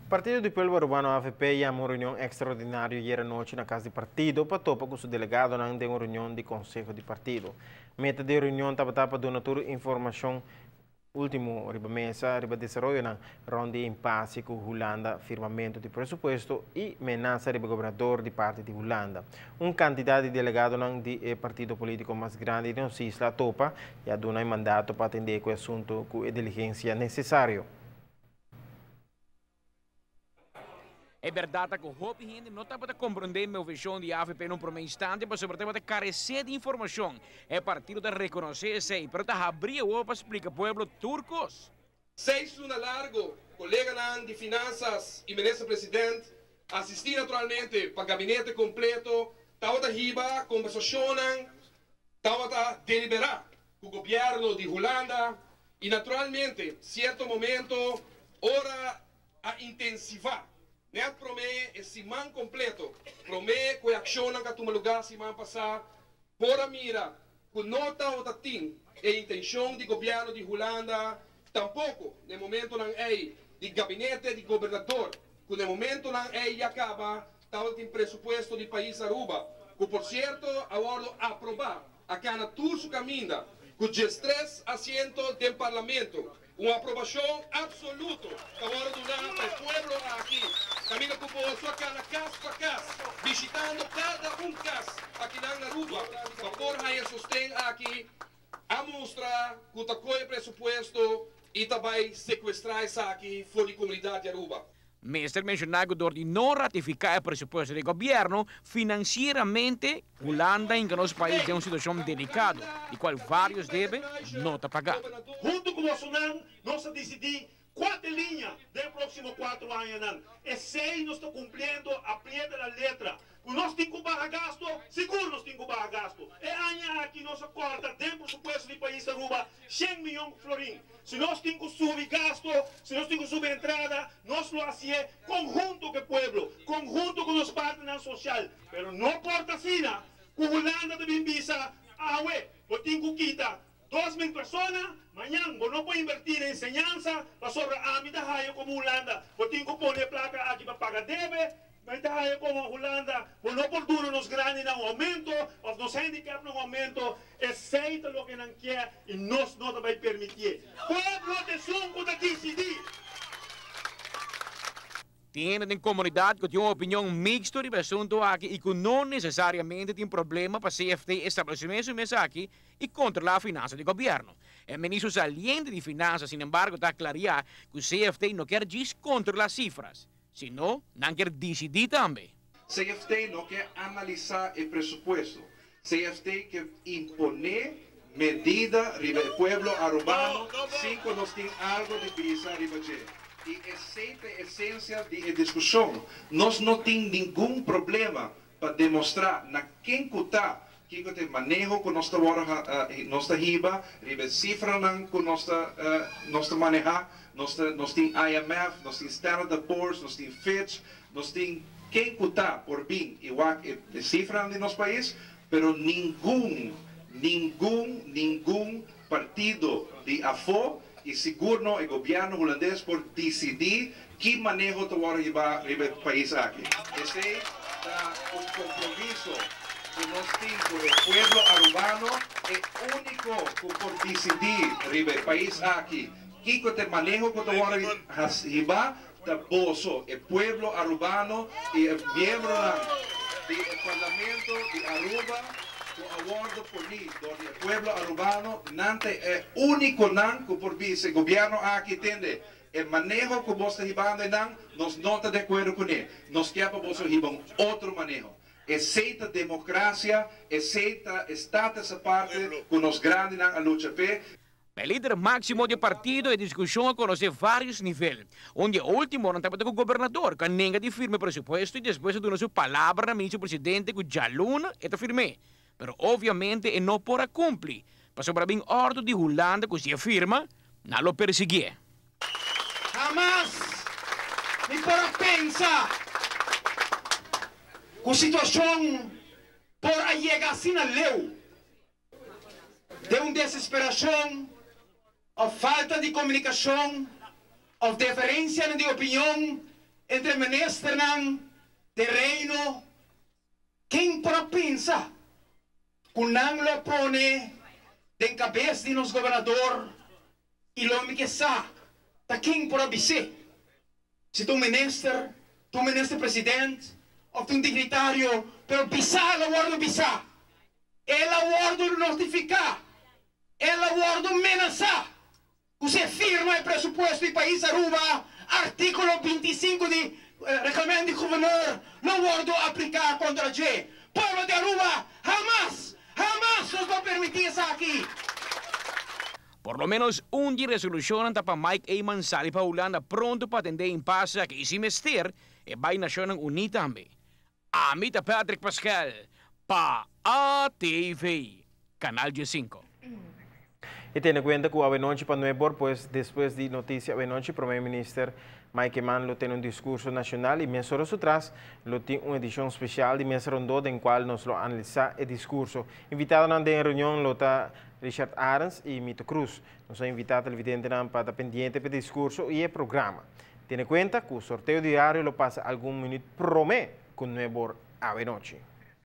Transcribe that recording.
Partido di Pueblo Arubano avp yama un reunion extraordinario ayera nochi na cas di partido pa topa cu su delegadonan den un reunion di conseho di partido. Meta di e reunion tabata pa duna tur informacion ultimo riba mesa riba desaroyonan rond di e impasse cu Hulanda, firmamento di presupuesto y menasa riba gobernador di parti di Hulanda. Un cantidad di delegadonan di e partido politico mas grandi di nos isla a topa y a duna e mandato pa atende cu e asunto cu e diligencia necesario. E bèrdat ta ku hopi hende no tabata komprondé moveshon di avp na un promé instante pasobra tabata karesé di informashon. E partido ta rekonosé esei, pero ta habrí awor pa splika pueblo tur kos. Seis luna largo, koleganan di Finansas i Minister President, asistí naturalmente pa gabinete kompleto, tabata hiba kombersashonnan, tabata deliberá ku gobièrnu di Hulanda i naturalmente sierto momento ora a intensivá nèt promé e siman kompleto, promé ku e akshonnan ku a tuma lugá siman pasá, por a mira ku no tabata tin e intenshon di gobièrnu di Hulanda, tampoko na e momentonan ei di gabinete di gobernador, ku na e momentonan ei ya kaba tabatin presupuesto di pais Aruba, ku por sierto a wòrdu aprobá, a kana tur su kaminda ku diestres asiento den parlamento. Un aprobashon absoluto ta wòrdu duná pa e pueblo aki, kaminda ku boso a kana kas pa kas, bishitando kada un kas akinan na Aruba pa por haña sosten aki, a mustra ku ta kohe presupuesto i ta bai sekuestrá esaki for di komunidat di Aruba. Mester menshoná ku dor di no ratifiká e presupuesto di gobièrnu, finansieramente Hulanda hinka nos pais den un situashon delikado, di kual vários debe no ta pagá. Huntu ku bosonan nos a disidí kua ta e liña den e próksimo kuatro añanan. Esei nos ta kumpliendo a pie de la letra. Ku nos tin ku baha gasto? Sigur nos tin ku baha gasto. E aña aki nos a kòrta den presupuesto di pais Aruba shen miyon florin. Si nos tin ku subi gasto, si nos tin ku subi entrada, nos lo hasié konhunto ku e pueblo, konhunto ku nos partnernan sosial. Pero no por ta asina ku Hulanda ta bin bisa, Awe bo tin ku kita 2000 persona, mañan bo no por invertí den enseñansa pasobra ami ta haya komo Hulanda bo tin ku pone e plaka aki pa paga debe, mi ta haya komo Hulanda bo no por duna nos grandinan un oumento òf nos handicapnan un oumento, esei ta loke nan kier i nos no ta bai permitié. Pueblo ta esun ku ta disidí. Tin hende den komunidat ku tin un opinion miksto riba e asuntu aki i ku no nesesariamente tin problema pa CFT establesé su mes aki i kontrolá finansa di gobièrnu. E ministro saliente di finansa sinembargo ta aklariá ku CFT no kier djis kontrolá sifras, sino nan kier disidí tambe. CFT no ke analisá e presupuesto. CFT ke imponé medida riba e pueblo Arubano sin ku nos tin algu di bisa riba dje. I esei ta e esensia di e diskushon. Nos no tin ningun problema pa demostrá na ken ku ta kiko ta e maneho ku nos ta wòrdu nos ta hiba riba e sifranan ku nos ta nos ta manehá. Nos ta nos tin IMF, nos tin Standard and Poor's, nos tin Fitch, nos tin ken ku ta por bin i wak e sifranan di nos pais, pero ningun, ningun, ningun partido di afó i sigur no e gobièrnu hulandes por disidí Ki maneho ta wòrdu hibá riba e pais aki? Esei ta un kompromiso ku nos tin ku e pueblo arubano, e úniko ku por disidí riba e pais aki kiko ta e maneho ku ta wòrdu hibá ta boso, e pueblo arubano i e miembronan di e Parlamento di Aruba ku a wòrdu poní dor di e pueblo arubano, nan ta e únikonan ku por bisa e gobièrnu aki, tende, E maneho ku bos ta hibando einan, nos no ta di akuerdo kuné. Nos kier pa boso hiba un otro maneho. Esei ta demokrasia, esei ta e status aparte ku nos grandinan a lucha p'e. Pa e lider máksimo di e partido e diskushon a konosé vários nivel. Un di e últimonan tabata ku gobernador, ku a nenga di firma e presupuesto i despues a duna su palabra na minister presidente ku djaluna e ta firm'é. Pero obviamente e no por a cumpli, pasobra a bin ordo di Hulanda cu si e firma, nan lo persiguié. Hamas mi por a pensa cu situacion por a yega asina leu den un desesperacion of falta di comunicacion of deferencianan di opinion. Entre ministernan di Reino, ken por a pensa ku nan lo pone den kabes di nos gobernador i lo mi ke sa ta ken por a bis'é, si ta un minister, ta un minister president òf ta un dignitario, pero bisá el a wòrdu bisá, el a wòrdu notifiká, el a wòrdu menasá ku si e firma e presupuesto di pais Aruba, artíkulo 25 di Reglamento di Gobernador lo wòrdu apliká kontra dje. Pueblo di Aruba, hamas, hamas nos lo permití esaki! Por lo menos un di resolucionnan ta pa Mike Eman sali pa Hulanda pronto pa atende impasse aki y si mester e bay Nacionnan Uni tambe. Ami ta Patrick Pascal pa ATV, Canal 5. Y tene cuenta cu anochi pa 9 or, pues despues di noticia anochi, Prome Minister Mike Eman lo tin un discurso nacional y mesora su tras lo tin un edicion special di Mesa Rondo den cual nos lo analisa e discurso. Invitado na reunion lo ta Richard Arends y Mito Cruz. Nos ta invita televidentenan pa ta pendiente pa e discurso y e programa. Tene cuenta cu e sorteo diario lo pasa algun minuut prome cu 9 or anochi.